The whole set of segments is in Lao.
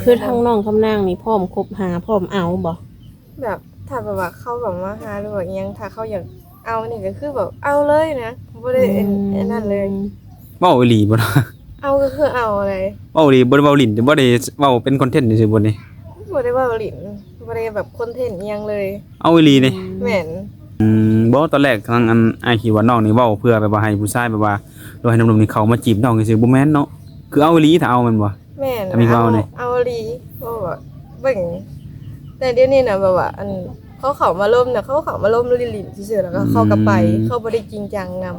ຄືທາງນ້ອງຄຳນາງນີ້ ພ້ອມຄົບຫາ ພ້ອມເອົາບໍ່? ແບບ ຖ້າແບບວ່າເຂົາແບບມາຫາ ຫຼືວ່າອີ່ຫຍັງ ຖ້າເຂົາຢາກເອົານີ້ ກໍຄືແບບເອົາເລີຍນະ ບໍ່ໄດ້ອັນ ອັນນັ້ນເລີຍ. ເວົ້າອີ່ຫຼີບໍ່ເນາະ? ເອົາກໍຄືເອົາເລີຍ. ເວົ້າອີ່ຫຼີ ບໍ່ໄດ້ເວົ້າຫຼິ້ນ ບໍ່ໄດ້ເວົ້າເປັນຄອນເທັນຊື່ໆບໍ່ນີ້? ບໍ່ໄດ້ເວົ້າຫຼິ້ນ ບໍ່ໄດ້ແບບຄອນເທັນອີ່ຫຍັງເລີຍ. ເອົາອີ່ຫຼີນີ້? ແມ່ນ. ອືມ ບໍ່ ຕອນແລກທາງອັນ ອ້າຍຄິດວ່ານ້ອງນີ້ເວົ້າເພື່ອແບບວ່າໃຫ້ຜູ້ຊາຍແບບວ່າ ຫຼືໃຫ້ໜຸ່ມໆນີ້ເຂົ້າມາຈີບນ້ອງຊື່ໆ ບໍ່ແມ່ນເນາະ? ຄືເອົາອີ່ຫຼີ ຖ້າເອົາແມ່ນບໍ່? ແມ່ນ ຖ້າມີເວົ້ານີ້ ເອົາອີ່ຫຼີ ເພາະວ່າເບິ່ງ ແຕ່ດຽວນີ້ນະ ແບບວ່າ ອັນ ເຂົາເຂົ້າມາລົມນະ ເຂົາເຂົ້າມາລົມຫຼິ້ນໆຊື່ໆ ແລ້ວກໍເຂົາກໍໄປ ອືມ ເຂົາບໍ່ໄດ້ຈິງຈັງນຳ.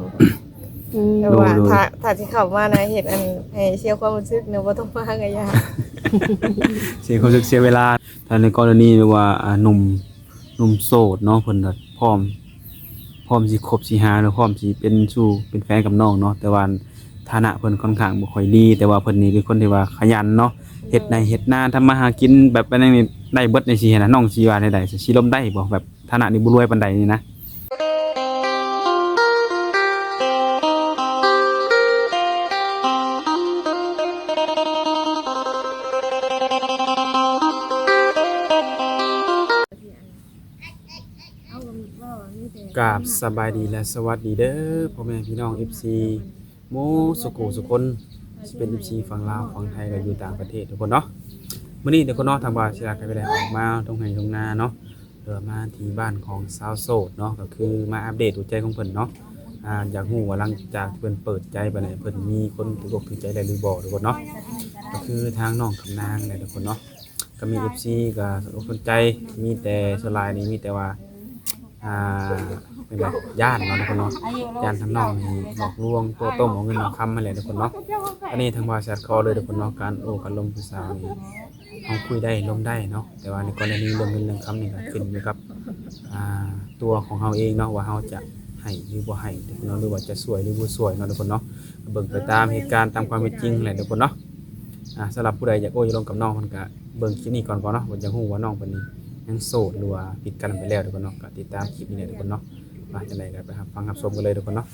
ອືມ ແຕ່ວ່າ ໂດຍໆ ຖ້າ ຖ້າຊິເຂົ້າມານະ ເຮັດອັນໃຫ້ເສຍຄວາມຮູ້ສຶກນະ ບໍ່ຕ້ອງມາກໍຢ່າ ເສຍຄວາມຮູ້ສຶກ ເສຍເວລາ. ຖ້າໃນກໍລະນີແບບວ່າ ອ່າ ໜຸ່ມ ໜຸ່ມໂສດເນາະ ເພິ່ນກໍພ້ອມ ພ້ອມຊິຄົບຊິຫາ ຫຼືພ້ອມຊິເປັນຊູ້ເປັນແຟນກັບນ້ອງເນາະ ແຕ່ວ່າຖານະເພິ່ນຄ່ອນຂ້າງບໍ່ຄ່ອຍດີ ແຕ່ວ່າເພິ່ນນີ້ເປັນຄົນທີ່ວ່າຂະຫຍັນເນາະ ເຮັດໄຮ່ເຮັດນາ ທຳມາຫາກິນ ແບບອັນນັ້ນນີ້ໄດ້ເບິດຈັ່ງຊີ້ຫັ້ນນະ. ນ້ອງຊິວ່າແນວໃດ? ຊິລົມໄດ້ບໍ່? ແບບຖານະນີ້ບໍ່ລວຍປານໃດນີ້ນະ. ກາບສະບາຍດີ ແລະ ສະຫວັດດີເດີ ພໍ່ແມ່ພີ່ນ້ອງ ເອັຟຊີ ໝູ່ສຸຂູສຸຄົນ ຊິເປັນ ເອັຟຊີ ຝັ່ງລາວ ຝັ່ງໄທ ແລະ ຢູ່ຕ່າງປະເທດທຸກຄົນເນາະ. ມື້ນີ້ທຸກຄົນເນາະ ທາງບ່າວສິລາກໍໄດ້ອອກມາທົ່ງໄຮ່ທົ່ງນາເນາະ ເພື່ອມາທີ່ບ້ານຂອງສາວໂສດເນາະ ກໍຄືມາອັບເດດຫົວໃຈຂອງເພິ່ນເນາະ. ອ່າ ຢາກຮູ້ວ່າຫຼັງຈາກທີ່ເພິ່ນເປີດໃຈໄປນີ້ ເພິ່ນມີຄົນຖືກອົກຖືກໃຈແລ້ວຫຼືບໍ່ທຸກຄົນເນາະ. ກໍຄືທາງນ້ອງຄຳນາງແຫຼະທຸກຄົນເນາະ. ກໍມີ ເອັຟຊີ ກໍສົນອົກສົນໃຈ ມີແຕ່ສ່ວນຫຼາຍນີ້ມີແຕ່ວ່າ ອ່າ ເປັນແບບຢ້ານເນາະທຸກຄົນເນາະ ຢ້ານທາງນ້ອງນີ້ຫຼອກລວງຕົວະຕົ້ມເອົາເງິນເອົາຄຳຫັ້ນແຫຼະທຸກຄົນເນາະ. ອັນນີ້ທາງບ່າວແຊດຂໍເລີຍທຸກຄົນເນາະ ການໂອ້ການລົມຜູ້ສາວນີ້ ເຮົາຄຸຍໄດ້ລົມໄດ້ເນາະ ແຕ່ວ່າໃນກໍລະນີເລື່ອງເງິນເລື່ອງຄຳນີ້ກໍຂຶ້ນຢູ່ກັບ ອ່າ ຕົວຂອງເຮົາເອງເນາະ ວ່າເຮົາຈະໃຫ້ຫຼືບໍ່ໃຫ້ທຸກຄົນເນາະ ຫຼືວ່າຈະຊ່ວຍຫຼືບໍ່ຊ່ວຍເນາະທຸກຄົນເນາະ. ເບິ່ງໄປຕາມເຫດການຕາມຄວາມເປັນຈິງຫັ້ນແຫຼະທຸກຄົນເນາະ. ອ່າ ສຳລັບຜູ້ໃດຢາກໂອ້ຢາກລົມກັບນ້ອງເພິ່ນກະເບິ່ງຄລິບນີ້ກ່ອນເນາະ ວ່າຢາກຮູ້ວ່ານ້ອງເພິ່ນນີ້ຍັງໂສດ ຫຼືວ່າປິດກັນໄປແລ້ວທຸກຄົນເນາະ ກະຕິດຕາມຄລິບນີ້ແຫຼະທຸກຄົນເນາະ. ວ່າຈັ່ງໃດກະໄປຮັບຟັງຮັບຊົມກັນເລີຍທຸກຄົນເນາະ.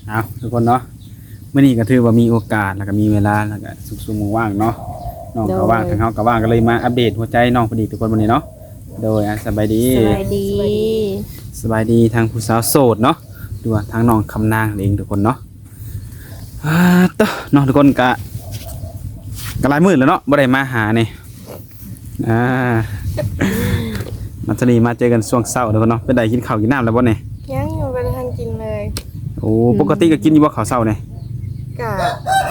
ເອົາ ທຸກຄົນເນາະ ມື້ນີ້ກໍຖືວ່າມີໂອກາດ ແລ້ວກໍມີເວລາ ແລ້ວກໍສຸກຊຸມວ່າງເນາະ ນ້ອງກໍວ່າງ ໂດຍ ທາງເຮົາກໍວ່າງ ກໍເລີຍມາອັບເດດຫົວໃຈນ້ອງເພິ່ນອີກທຸກຄົນມື້ນີ້ເນາະ. ໂດຍ ອ່າ ສະບາຍດີ ສະບາຍດີ ສະບາຍດີທາງຜູ້ສາວໂສດເນາະ ຫຼືວ່າທາງນ້ອງຄຳນາງນັ້ນເອງທຸກຄົນເນາະ. ອ່າ ໂຕ ເນາະ ທຸກຄົນ ກະ ກະຫຼາຍມື້ແລ້ວເນາະ ບໍ່ໄດ້ມາຫານີ້. ອ່າ ມາເທື່ອນີ້ມາເຈີກັນຊ່ວງເຊົ້າເດີເນາະ. ເປັນໃດ ກິນເຂົ້າກິນນ້ຳແລ້ວບໍ່ນີ້? ຍັງ ຍັງບໍ່ໄດ້ທັນກິນເລີຍ. ໂອ້ ອືມ ປົກກະຕິກໍກິນຢູ່ບໍ່ເຂົ້າເຊົ້ານີ້? ກະ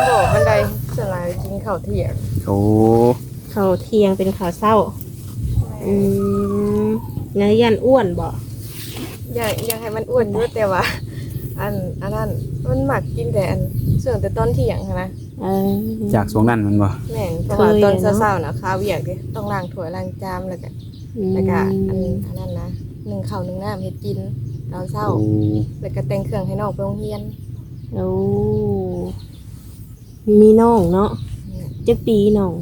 ບໍ່ປານໃດ ສ່ວນຫຼາຍກິນເຂົ້າທ່ຽງ. ໂອ້ ເຂົ້າທ່ຽງເປັນເຂົ້າເຊົ້າ. ແມ່ນ. ອືມ ແລ້ວຢ້ານອ້ວນບໍ່? ຢາກ ຢາກໃຫ້ມັນອ້ວນຢູ່ ແຕ່ວ່າ ອັນ ອັນນັ້ນ ມັນມັກກິນແຕ່ອັນ ຊ່ວງແຕ່ຕອນທ່ຽງຫັ້ນນະ. ເອີ ຈາກຊ່ວງນັ້ນແມ່ນບໍ່? ແມ່ນ ເພາະວ່າຕອນເຊົ້າໆນະ ຄາວຽກເດ້ ຕ້ອງລ້າງຖ້ວຍລ້າງຈາມ ແລ້ວກະ ອືມ ແລ້ວກະອັນ ອັນນັ້ນນະ ໜຶ້ງເຂົ້າໜຶ້ງນ້ຳເຮັດກິນຕອນເຊົ້າ. ໂອ້ ແລ້ວກະແຕ່ງເຄື່ອງໃຫ້ນ້ອງໄປໂຮງຮຽນ. ໂອ້ ມີນ້ອງເນາະ. ແມ່ນ. ຈັກປີນ້ອງ?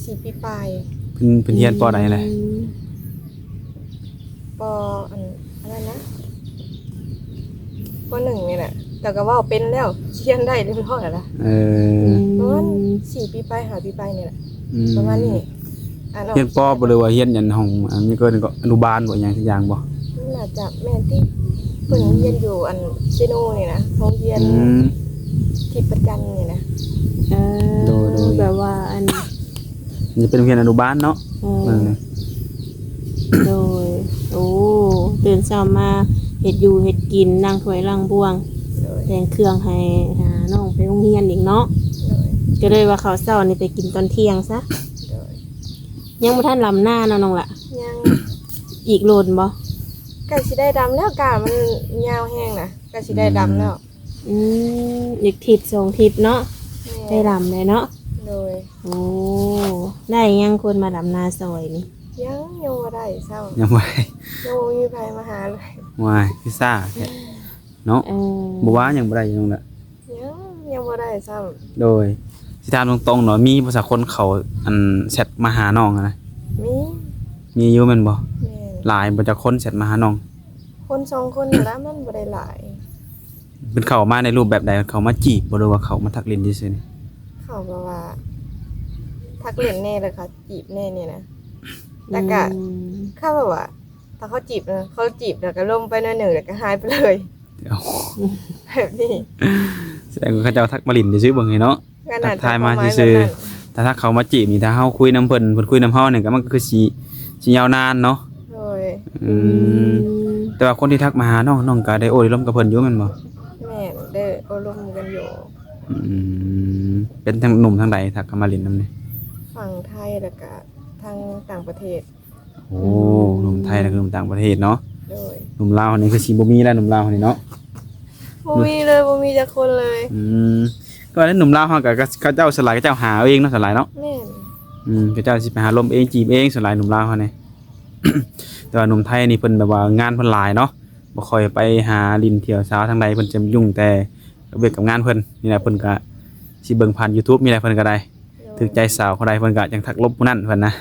ສີ່ປີປາຍ. ເພິ່ນ ເພິ່ນຮຽນ ອືມ ປໍໃດແຫຼະ? ປໍ ອັນ ອັນນັ້ນນະ ປໍໜຶ່ງນີ້ແຫຼະ ແຕ່ກໍເວົ້າເປັນແລ້ວ ຂຽນໄດ້ຮຽບຮ້ອຍແລ້ວ. ເອີ ອືມ ປະມານສີ່ປີປາຍ ຫ້າປີປາຍນີ້ແຫຼະ. ອືມ ປະມານນີ້. ອັນ ຮຽນປໍບໍ່ ຫຼືວ່າຮຽນອັນຫ້ອງ ອັນນີ້ກໍ ກໍອະນຸບານບໍ່ ຫຍັງສັກຢ່າງບໍ່? ໜ້າຈະແມ່ນຕິ ເພິ່ນຮຽນຢູ່ອັນເຊໂນນີ້ນະ ໂຮງຮຽນ ອືມ ທີ່ປະຈັນນີ້ນະ. ເອີ ໂດຍໆ ແບບວ່າອັນ ນີ້ເປັນໂຮງຮຽນອະນຸບານເນາະ. ເອີ ເອີ ໂດຍ. ໂອ້ ຕື່ນເຊົ້າມາເຮັດຢູ່ເຮັດກິນ ລ້າງຖ້ວຍລ້າງບ່ວງ ໂດຍ ແຕ່ງເຄື່ອງໃຫ້ ອ່າ ນ້ອງໄປໂຮງຮຽນອີກເນາະ. ໂດຍ. ກໍເລີຍວ່າເຂົ້າເຊົ້ານີ້ໄປກິນຕອນທ່ຽງຊະ. ໂດຍ. ຍັງບໍ່ທັນດຳນາເນາະນ້ອງລະ? ຍັງ. ອີກດົນບໍ່? ໃກ້ຊິໄດ້ດຳແລ້ວ ກ້າມັນຍາວແຮງນະ ໃກ້ຊິໄດ້ດຳແລ້ວ. ອືມ ອືມ ອີກທິດສອງທິດເນາະ. ແມ່ນ. ໄດ້ດຳແລ້ວເນາະ. ໂດຍ. ໂອ້ ໄດ້ຍັງຄົນມາດຳນາຊ່ອຍນີ້? ຍັງ ຍັງບໍ່ໄດ້ຊ້ຳ. ຍັງບໍ່ໄດ້ ຍັງບໍ່ມີໃຜມາຫາເລີຍ. ວ້າຍ ຄືຊ້າແທ້ເນາະ. ເອີ ບໍ່ວ່າຍັງບໍ່ໄດ້ຢູ່ນັ້ນແຫຼະ. ຍັງ ຍັງບໍ່ໄດ້ຊ້ຳ. ໂດຍ. ຊິຖາມຕົງໆເນາະ ມີບໍ່ຊະຄົນເຂົາ ອັນ ແຊັດມາຫານ້ອງຫັ້ນນະ? ມີ. ມີຢູ່ແມ່ນບໍ່? ແມ່ນ. ຫຼາຍບໍ່ ຈັກຄົນແຊັດມາຫານ້ອງ? ຄົນສອງຄົນນີ້ລະ ມັນບໍ່ໄດ້ຫຼາຍ. ເພິ່ນເຂົ້າມາໃນຮູບແບບໃດ? ເຂົ້າມາຈີບບໍ່ ຫຼືວ່າເຂົ້າມາທັກຫຼິ້ນຊື່ໆນີ້? ເຂົາແບບວ່າທັກຫຼິ້ນແດ່ ແລ້ວກໍຈີບແດ່ນີ້ນະ. ແລ້ວກໍ ອືມ ເຂົາແບບວ່າ ຖ້າເຂົາຈີບນະ ເຂົາຈີບແລ້ວກໍລົມໄປໜ້ອຍໜຶ່ງ ແລ້ວກໍຫາຍໄປເລີຍ. ເອົ້າ ແບບນີ້ ສະແດງວ່າເຂົາເຈົ້າທັກມາຫຼິ້ນຊື່ໆເບິ່ງນີ້ເນາະ. ກໍໜ້າຈະປະມານນັ້ນ. ທັກທາຍມາຊື່ໆ. ຖ້າ ຖ້າເຂົາມາຈີບນີ້ ຖ້າເຮົາຄຸຍນຳເພິ່ນ ເພິ່ນຄຸຍນຳເຮົານີ້ ກໍມັນກໍຄືຊິ ຊິຍາວນານເນາະ. ໂດຍ. ອືມ ອືມ ແຕ່ວ່າຄົນທີ່ທັກມາຫານ້ອງ ນ້ອງກໍໄດ້ໂອ້ໄດ້ລົມກັບເພິ່ນຢູ່ແມ່ນບໍ່? ແມ່ນ ໄດ້ໂອ້ລົມກັນຢູ່. ອືມ ເປັນທາງໜຸ່ມທາງໃດທັກເຂົ້າມາຫຼິ້ນນຳນີ້? ຝັ່ງໄທ ແລ້ວກະທາງຕ່າງປະເທດ. ໂອ້ ອືມ ໜຸ່ມໄທ ແລ້ວກໍໜຸ່ມຕ່າງປະເທດເນາະ. ໂດຍ. ໜຸ່ມລາວນີ້ຄືຊິບໍ່ມີແລ້ວ ໜຸ່ມລາວນີ້ເນາະ. ບໍ່ມີເລີຍ ບໍ່ມີຈັກຄົນເລີຍ. ອືມ ກໍວ່າໜຸ່ມລາວເຮົາກໍ ກໍ ເຂົາເຈົ້າສ່ວນຫຼາຍ ເຂົາເຈົ້າຫາເອົາເອງເນາະ ສ່ວນຫຼາຍເນາະ. ແມ່ນ. ອືມ ເຂົາເຈົ້າຊິໄປຫາລົມເອງ ຈີບເອງ ສ່ວນຫຼາຍໜຸ່ມລາວເຮົານີ້. ແຕ່ວ່າໜຸ່ມໄທນີ້ເພິ່ນແບບວ່າງານເພິ່ນຫຼາຍເນາະ ບໍ່ຄ່ອຍໄປຫາຫຼິ້ນທ່ຽວສາວທາງໃດ ເພິ່ນຈະຫຍຸ້ງແຕ່ກັບວຽກກັບງານເພິ່ນນີ້ແຫຼະ. ເພິ່ນກໍຊິເບິ່ງຜ່ານ YouTube ນີ້ແຫຼະ ເພິ່ນກໍໄດ້. ໂດຍ. ຖືກໃຈສາວຄົນໃດ ເພິ່ນກໍຍັງທັກລົມຜູ້ນັ້ນເພິ່ນນະ.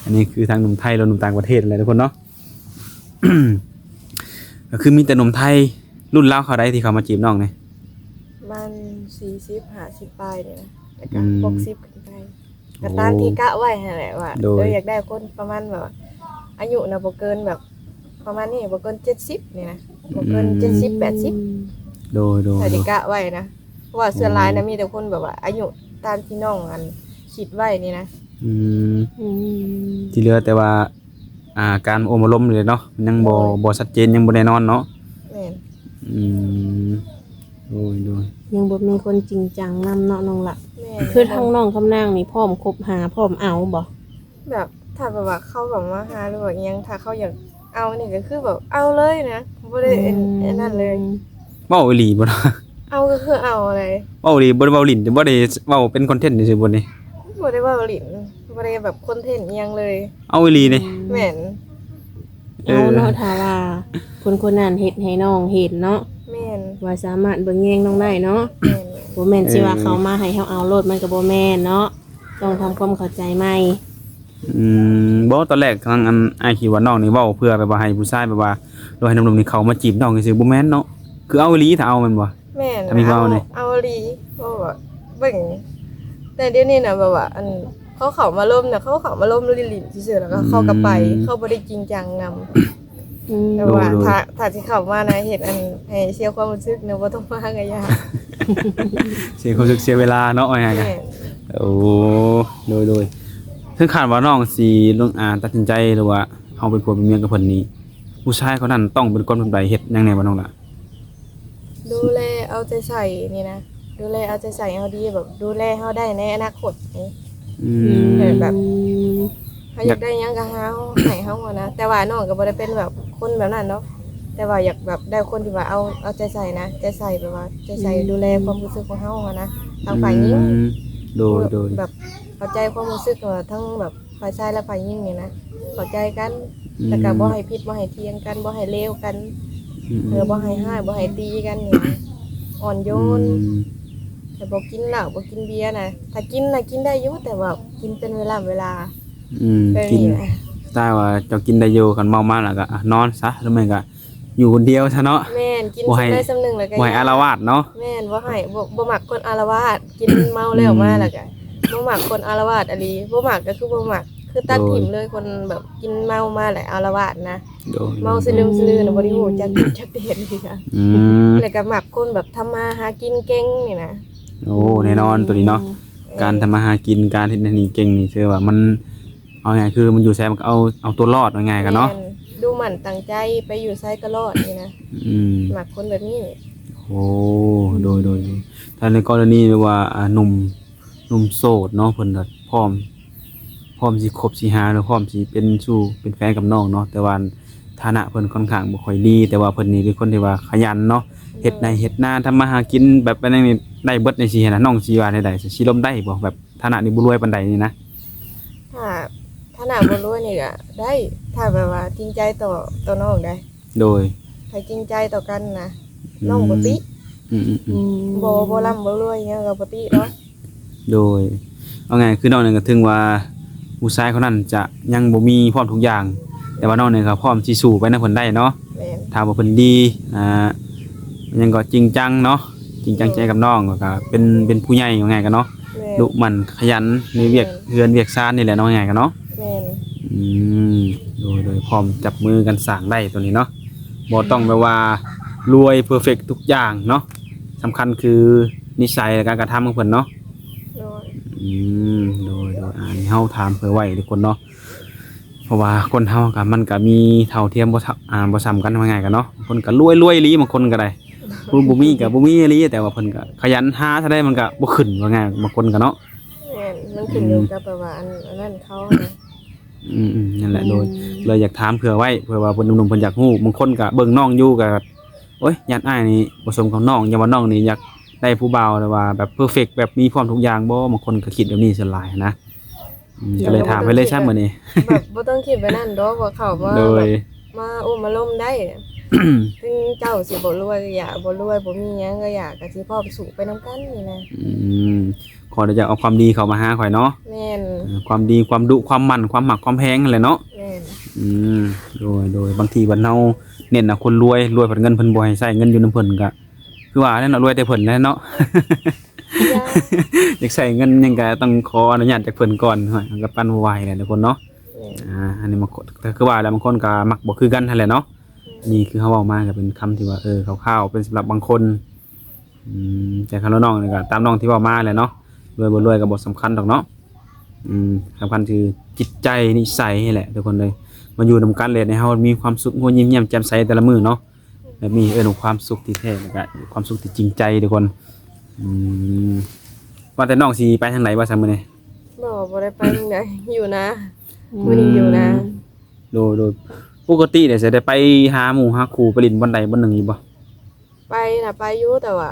ອັນນີ້ຄືທາງໜຸ່ມໄທ ຫຼື ໜຸ່ມຕ່າງປະເທດນັ້ນແຫຼະທຸກຄົນເນາະ. ກໍຄືມີແຕ່ໜຸ່ມໄທ ລຸ້ນລາວເທົ່າໃດທີ່ເຂົ້າມາຈີບນ້ອງນີ້? ປະມານສີ່ສິບ ຫ້າສິບປາຍນີ້ນະ ແລ້ວກໍ ອືມ ຫົກສິບຂຶ້ນໄປ. ໂອ້ ກໍຕາມທີ່ກະໄວ້ຫັ້ນແຫຼະວ່າ ໂດຍ ເອີ ຢາກໄດ້ຄົນປະມານແບບວ່າ ອາຍຸນະບໍ່ເກີນແບບປະມານນີ້ ບໍ່ເກີນເຈັດສິບນີ້ນະ ບໍ່ເກີນ ອືມ ເຈັດສິບ ແປດສິບ. ໂດຍ ໂດຍ ຖ້າທີ່ກະໄວ້ນະ ເພາະວ່າສ່ວນຫຼາຍນະ ໂອ້ ມີແຕ່ຄົນແບບວ່າອາຍຸຕາມທີ່ນ້ອງ ອັນ ຄິດໄວ້ນີ້ນະ. ອືມ ອືມ ທີ່ເຫຼືອແຕ່ວ່າ ອ່າ ການໂອ້ມາລົມນີ້ແຫຼະເນາະ ມັນຍັງບໍ່ ໂດຍ ບໍ່ຊັດເຈນ ຍັງບໍ່ແນ່ນອນເນາະ. ແມ່ນ. ອືມ ໂດຍ ໂດຍ ຍັງບໍ່ມີຄົນຈິງຈັງນຳເນາະນ້ອງລະ. ແມ່ນ. ຄືທາງນ້ອງຄຳນາງນີ້ ພ້ອມຄົບຫາ ພ້ອມເອົາບໍ່? ແບບ ຖ້າແບບວ່າເຂົາແບບມາຫາ ຫຼືວ່າອີ່ຫຍັງ ຖ້າເຂົາຢາກເອົານີ້ ກໍຄືແບບເອົາເລີຍນະ ບໍ່ໄດ້ ອືມ ອັນນັ້ນເລີຍ. ເວົ້າອີ່ຫຼີບໍ່? ເອົາກໍຄືເອົາເລີຍ. ເວົ້າອີ່ຫຼີ ບໍ່ໄດ້ເວົ້າຫຼິ້ນ ບໍ່ໄດ້ເວົ້າເປັນຄອນເທັນຊື່ໆບໍ່ນີ້? ບໍ່ໄດ້ເວົ້າຫຼິ້ນ ບໍ່ໄດ້ແບບຄອນເທັນອີ່ຫຍັງເລີຍ. ເອົາອີ່ຫຼີນີ້? ແມ່ນ. ເອີ ເອົາເນາະ ຖ້າວ່າຄົນຄົນນັ້ນເຮັດໃຫ້ນ້ອງເຫັນເນາະ. ແມ່ນ. ວ່າສາມາດເບິ່ງແຍງນ້ອງໄດ້ເນາະ. ແມ່ນ. ບໍ່ແມ່ນຊິວ່າ ເອີ ເຂົາມາໃຫ້ເຮົາເອົາໂລດ ມັນກໍບໍ່ແມ່ນເນາະ ຕ້ອງທຳຄວາມເຂົ້າໃຈໃໝ່. ອືມ ບໍ່ ຕອນແລກທາງ ອັນ ອ້າຍຄິດວ່ານ້ອງນີ້ເວົ້າເພື່ອແບບວ່າໃຫ້ຜູ້ຊາຍແບບວ່າ ຫຼືໃຫ້ໜຸ່ມໆນີ້ເຂົ້າມາຈີບນ້ອງຊື່ໆ ບໍ່ແມ່ນເນາະ ຄືເອົາອີ່ຫຼີ ຖ້າເອົາແມ່ນບໍ່? ແມ່ນ. ຖ້າມີເວົ້ານີ້ ເອົາອີ່ຫຼີ ເພາະວ່າເບິ່ງ ແຕ່ດຽວນີ້ນະ ແບບວ່າ ອັນ ເຂົາເຂົ້າມາລົມນະ ເຂົາເຂົ້າມາລົມຫຼິ້ນໆຊື່ໆ ແລ້ວກໍເຂົາກໍໄປ ອືມ ເຂົາບໍ່ໄດ້ຈິງຈັງນຳ. ອືມ ແຕ່ວ່າ ໂດຍ ໂດຍ ຖ້າ ຖ້າຊິເຂົ້າມານະ ເຮັດ ອັນ ໃຫ້ເສຍຄວາມຮູ້ສຶກນະ ບໍ່ຕ້ອງມາກໍຢ່າ ເສຍຄວາມຮູ້ສຶກເສຍເວລາເນາະ ວ່າງ່າຍໆ. ແມ່ນ. ໂອ້ ໂດຍ ໂດຍ ເຖິງຂັ້ນວ່ານ້ອງຊິລົງ ອ່າ ຕັດສິນໃຈ ຫຼືວ່າເຮົາເປັນຜົວເປັນເມຍກັບເພິ່ນນີ້ ຜູ້ຊາຍຄົນນັ້ນຕ້ອງເປັນຄົນແບບໃດ ເຮັດຫຍັງແດ່ບໍ່ນ້ອງລະ? ດູແລເອົາໃຈໃສ່ນີ້ນະ ດູແລເອົາໃຈໃສ່ເຮົາດີ ແບບດູແລເຮົາໄດ້ໃນອະນາຄົດນີ້. ອືມ ແບບ ອືມ ເຮົາຢາກໄດ້ຫຍັງກໍຫາເຮົາ ໃຫ້ເຮົາຫັ້ນນະ ແຕ່ວ່ານ້ອງກໍບໍ່ໄດ້ເປັນແບບຄົນແບບນັ້ນດອກ ແຕ່ວ່າຢາກແບບໄດ້ຄົນທີ່ວ່າເອົາ ເອົາໃຈໃສ່ນະ ໃຈໃສ່ ແບບວ່າໃຈໃສ່ ອືມ ດູແລຄວາມຮູ້ສຶກຂອງເຮົາຫັ້ນນະ ທາງຝ່າຍຍິງ. ອືມ ໂດຍ ໂດຍ ແບບເຂົ້າໃຈຄວາມຮູ້ສຶກ ເອີ ທັງແບບ ຝ່າຍຊາຍ ແລະ ຝ່າຍຍິງນີ້ນະ ເຂົ້າໃຈກັນ ອືມ ແລ້ວກໍບໍ່ໃຫ້ຜິດ ບໍ່ໃຫ້ຖຽງກັນ ບໍ່ໃຫ້ເລວກັນ. ອືມ ເອີ ບໍ່ໃຫ້ຮ້າຍ ບໍ່ໃຫ້ຕີກັນນີ້ນະ ອ່ອນໂຍນ. ອືມ ແຕ່ບໍ່ກິນເຫຼົ້າ ບໍ່ກິນເບຍນະ ຖ້າກິນນະກິນໄດ້ຢູ່ ແຕ່ວ່າກິນເປັນເວລາເວລາ. ອືມ ແບບນີ້ນະ ກິນ ຖ້າວ່າເຈົ້າກິນໄດ້ຢູ່ ຄັນເມົາມາແລ້ວກໍ ອ່ະ ນອນຊະ ຫຼືແມ່ນກໍ ຢູ່ຄົນດຽວຊະເນາະ. ແມ່ນ ກິນ ບໍ່ໃຫ້ ສ່ຳໃດສ່ຳໜຶ່ງແລ້ວກໍ ບໍ່ໃຫ້ອາລະວາດເນາະ. ແມ່ນ ບໍ່ໃຫ້ ບໍ່ ບໍ່ມັກຄົນອາລະວາດ ກິນເມົາແລ້ວມາ ອືມ ແລ້ວກໍບໍ່ມັກຄົນອາລະວາດອີ່ຫຼີ ບໍ່ມັກກໍຄືບໍ່ມັກ ຄືຕັດ ໂດຍ ຖິ້ມເລີຍ ຄົນແບບກິນເມົາມາແລ້ວອາລະວາດນະ. ໂດຍ ເມົາສະລຶມສະລືນະ ອືມ ບໍ່ໄດ້ຮູ້ຈັກ ຈັກເຮັດຫຍັງ. ອືມ ແລ້ວກໍມັກຄົນແບບທຳມາຫາກິນເກັ່ງນີ້ນະ. ໂອ້ ແນ່ນອນ ອືມ ໂຕນີ້ເນາະ ແມ່ນ ການທຳມາຫາກິນ ການເຮັດນັ້ນນີ້ເກັ່ງນີ້ ຖືວ່າມັນ ເອົາງ່າຍໆ ຄືມັນຢູ່ໃສມັນກໍເອົາ ເອົາຕົວລອດ ວ່າງ່າຍໆກັນເນາະ. ແມ່ນ ດຸໝັ່ນຕັ້ງໃຈ ໄປຢູ່ໃສກໍລອດນີ້ນະ. ອືມ ມັກຄົນແບບນີ້. ໂອ້ ອືມ ໂດຍ ໂດຍ ໂດຍ ຖ້າໃນກໍລະນີແບບວ່າ ອ່າ ໜຸ່ມ ໜຸ່ມໂສດເນາະ ເພິ່ນກໍພ້ອມ ພ້ອມຊິຄົບຊິຫາ ຫຼືພ້ອມຊິເປັນຊູ້ເປັນແຟນກັບນ້ອງເນາະ ແຕ່ວ່າຖານະເພິ່ນຄ່ອນຂ້າງບໍ່ຄ່ອຍດີ ແຕ່ວ່າເພິ່ນນີ້ເປັນຄົນທີ່ວ່າຂະຫຍັນເນາະ ເຮັດໄຮ່ເຮັດນາ ທຳມາຫາກິນ ແບບອັນນັ້ນນີ້ໄດ້ເບິດຈັ່ງຊີ້ຫັ້ນນະ ນ້ອງຊິວ່າແນວໃດ? ຊິລົມໄດ້ບໍ່? ແບບ ຖານະນີ້ບໍ່ລວຍປານໃດນີ້ນະ. ຖ້າຖານະບໍ່ລວຍນີ້ກະໄດ້ ຖ້າແບບວ່າຈິງໃຈຕໍ່ ຕໍ່ນ້ອງໄດ໋. ໂດຍ ໃຜຈິງໃຈຕໍ່ກັນນະ ອືມ ນ້ອງບໍ່ຕິ. ອືມໆໆ ອືມ ບໍ່ ບໍ່ລ່ຳບໍ່ລວຍຫຍັງກໍບໍ່ຕິດອກ. ໂດຍ ເອົາງ່າຍຄືນ້ອງນີ້ກໍເຖິງວ່າຜູ້ຊາຍຄົນນັ້ນຈະຍັງບໍ່ມີພ້ອມທຸກຢ່າງ ແຕ່ວ່ານ້ອງນີ້ກໍພ້ອມຊິສູ້ໄປນຳເພິ່ນໄດ້ເນາະ. ແມ່ນ ຖ້າວ່າເພິ່ນດີ ອ່າ ຍັງກໍຈິງຈັງເນາະ ຈິງຈັງໃຈກັບນ້ອງ ແລ້ວກໍເປັນ ເປັນຜູ້ໃຫຍ່ ວ່າງ່າຍກັນເນາະ ແມ່ນ ດຸໝັ່ນຂະຫຍັນໃນວຽກ ແມ່ນ ເຮືອນວຽກຊານນີ້ແຫຼະເນາະ ວ່າງ່າຍກັນເນາະ ແມ່ນ ອືມ ໂດຍ ໂດຍ ພ້ອມຈັບມືກັນສ້າງໄດ້ໂຕນີ້ເນາະ ບໍ່ຕ້ອງແບບວ່າລວຍເພີເຟັກທຸກຢ່າງເນາະ ສຳຄັນຄືນິໄສ ແລະ ການກະທຳຂອງເພິ່ນເນາະ ໂດຍ ອືມ ໂດຍ ໂດຍ ອັນນີ້ເຮົາຖາມເພື່ອໄວ້ທຸກຄົນເນາະ ເພາະວ່າຄົນເຮົາກໍ ມັນກໍມີເທົ່າທຽມບໍ່ເທົ່າ ອ່າ ບໍ່ສ່ຳກັນ ວ່າງ່າຍກັນເນາະ ບາງຄົນກໍລວຍໆອີ່ຫຼີ ບາງຄົນກໍໄດ້ ຜູ້ບໍ່ມີກໍບໍ່ມີອີ່ຫຼີ ແຕ່ວ່າເພິ່ນກໍຂະຫຍັນຫາເທົ່າໃດມັນກໍບໍ່ຂຶ້ນ ວ່າງ່າຍ ບາງຄົນກໍເນາະ ແມ່ນ ມັນຂຶ້ນຢູ່ ອືມ ກັບແບບວ່າ ອັນ ອັນນັ້ນເຂົານະ ອືມໆ ນັ້ນແຫຼະ ອືມ ໂດຍ ເລີຍຢາກຖາມເພື່ອໄວ້ ເພື່ອວ່າເພິ່ນ ໜຸ່ມໆເພິ່ນຢາກຮູ້ ບາງຄົນກໍເບິ່ງນ້ອງຢູ່ກໍ ໂອ້ຍ ຢ້ານອ້າຍນີ້ບໍ່ສົມກັບນ້ອງ ຢ້ານວ່ານ້ອງນີ້ຢາກໄດ້ຜູ້ບ່າວແບບວ່າແບບເພີເຟັກ ແບບມີພ້ອມທຸກຢ່າງບໍ່ ບາງຄົນກໍຄິດແບບນີ້ສ່ວນຫຼາຍນະ ອືມ ໂດຍ ກໍເລີຍຖາມໄປເລີຍຊະມື້ນີ້ ແບບບໍ່ຕ້ອງຄິດແບບນັ້ນດອກ ວ່າເຂົາມາ ໂດຍ ແບບມາໂອ້ມາລົມໄດ້ ເຖິງເຈົ້າຊິບໍ່ລວຍກໍຢ່າ ບໍ່ລວຍບໍ່ມີຫຍັງກໍຢ່າ ກໍຊິພ້ອມສູ້ໄປນຳກັນນີ້ນະ ອືມ ຂໍແຕ່ເຈົ້າເອົາຄວາມດີເຂົ້າມາຫາຂ້ອຍເນາະ ແມ່ນ ເອີ ຄວາມດີ ຄວາມດຸ ຄວາມໝັ່ນ ຄວາມຮັກ ຄວາມແພງຫັ້ນແຫຼະເນາະ ແມ່ນ ອືມ ໂດຍ ໂດຍ ບາງທີບັດເຮົາເນັ້ນເອົາຄົນລວຍ ລວຍພັດເງິນເພິ່ນບໍ່ໃຫ້ໃຊ້ ເງິນຢູ່ນຳເພິ່ນກໍ ຄືວ່າແຫຼະເນາະ ລວຍແຕ່ເພິ່ນແຫຼະເນາະ ຢາກ ຢາກໃຊ້ເງິນຫຍັງກໍຕ້ອງຂໍອະນຸຍາດຈາກເພິ່ນກ່ອນ ໂອ້ຍ ມັນກໍປັນບໍ່ໄຫວແຫຼະທຸກຄົນເນາະ ແມ່ນ ອ່າ ອັນນີ້ມັນ ກໍຄືວ່າແຫຼະ ບາງຄົນກໍມັກບໍ່ຄືກັນຫັ້ນແຫຼະເນາະ ອືມ ນີ້ຄືເຮົາເວົ້າມາກໍເປັນຄຳທີ່ວ່າ ເອີ ຄ່າວໆ ເປັນສຳລັບບາງຄົນ ອືມ ແຕ່ຄັນວ່ານ້ອງນີ້ກໍຕາມນ້ອງທີ່ເວົ້າມາແຫຼະເນາະ ລວຍບໍ່ລວຍກໍບໍ່ສຳຄັນດອກເນາະ ອືມ ສຳຄັນຄືຈິດໃຈນິໄສນີ້ແຫຼະທຸກຄົນເອີຍ ມາຢູ່ນຳກັນແລ້ວໃຫ້ເຮົາມີຄວາມສຸກ ຫົວຍິ້ມແຍ້ມແຈ່ມໃສແຕ່ລະມື້ເນາະ ແບບນີ້ເອີ້ນວ່າຄວາມສຸກທີ່ແທ້ ແລ້ວກະຄວາມສຸກທີ່ຈິງໃຈທຸກຄົນ ອືມ ວ່າແຕ່ນ້ອງຊິໄປທາງໃດບໍ່ຊະມື້ນີ້? ບໍ່ ບໍ່ໄດ້ໄປທາງໃດ ຢູ່ນາ ອືມ ມື້ນີ້ຢູ່ນາ ໂດຍ ໂດຍ ປົກກະຕິເດ ຊິໄດ້ໄປຫາໝູ່ຫາຄູ່ ໄປຫຼິ້ນບ່ອນໃດບ່ອນໜຶ່ງຢູ່ບໍ່? ໄປນະໄປຢູ່ ແຕ່ວ່າ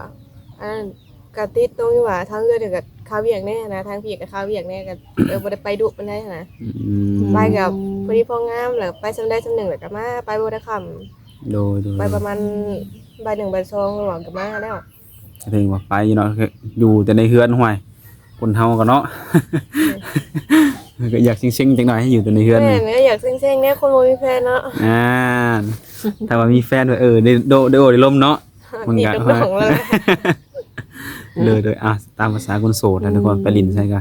ອັນນັ້ນກະຕິດຕົງທີ່ວ່າທາງເຮືອນນີ້ກະຄາວຽກແດ່ຫັ້ນນະ ທາງພີ້ກະຄາວຽກແດ່ ກະເລີຍບໍ່ໄດ້ໄປດຸປານໃດຫັ້ນນະ ອືມ ໄປກະພໍດີພໍງາມ ແລ້ວໄປຊ່ຳໃດຊ່ຳໜຶ່ງ ແລ້ວກະມາ ໄປບໍ່ໄດ້ຄ່ຳ ໂດຍ ໂດຍ ໄປປະມານບ່າຍໜຶ່ງບ່າຍສອງ ແລ້ວກະມາແລ້ວ ກໍຖືວ່າໄປຢູ່ເນາະ ຢູ່ແຕ່ໃນເຮືອນ ຫ້ວຍ ຄົນເຮົາກໍເນາະ ອືມ ກໍຢາກເຊັງໆຈັກໜ້ອຍ ໃຫ້ຢູ່ແຕ່ໃນເຮືອນ ແມ່ນ ກໍຢາກເຊັງໆແດ່ ຄົນບໍ່ມີແຟນເນາະ ອ່າ ຖ້າວ່າມີແຟນ ເອີ ໄດ້ໂອ້ໄດ້ລົມເນາະ ມັນກໍ ໂດຍໆ ອ່າ ຕາມພາສາຄົນໂສດນະ ອືມ ທຸກຄົນ ໄປຫຼິ້ນໃສກໍ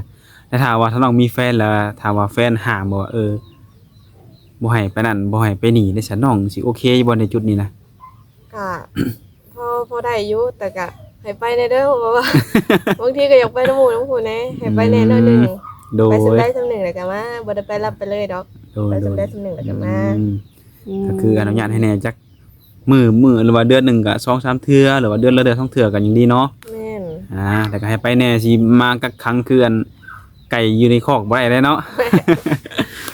ແຕ່ຖ້າວ່າ ຖ້ານ້ອງມີແຟນແລ້ວ ຖ້າວ່າແຟນຫ້າມບໍ່ວ່າ ເອີ ບໍ່ໃຫ້ໄປນັ້ນ ບໍ່ໃຫ້ໄປນີ້ ໄດ້ຊັ້ນ ນ້ອງຊິໂອເຄຢູ່ບໍ່ໃນຈຸດນີ້ນະ? ກະພໍ ພໍໄດ້ຢູ່ ແຕ່ກະໃຫ້ໄປແດ່ເດີ ເພາະວ່າບາງທີກໍຢາກໄປນຳໝູ່ນຳຜູ້ແດ່ ໃຫ້ໄປແດ່ໜ້ອຍໜຶ່ງ ອືມ ໂດຍ ໄປຊ່ຳໃດຊ່ຳໜຶ່ງ ແລ້ວກໍມາ ບໍ່ໄດ້ໄປຮັບໄປເລີຍດອກ ໂດຍ ໄປຊ່ຳໃດ ໂດຍ ຊ່ຳໜຶ່ງ ແລ້ວກໍມາ ອືມ ອືມ ກໍຄືອະນຸຍາດໃຫ້ແດ່ຈັກມື້ ມື້ ຫຼືວ່າເດືອນໜຶ່ງກໍສອງສາມເທື່ອ ຫຼືວ່າເດືອນລະເທື່ອສອງເທື່ອກໍຍັງດີເນາະ ແມ່ນ ອ່າ ແຕ່ກໍໃຫ້ໄປແດ່ ຊິມາກັກຂັງຄືອັນໄກ່ຢູ່ໃນຄອກບໍ່ໄດ້ເດ້ເນາະ ແມ່ນ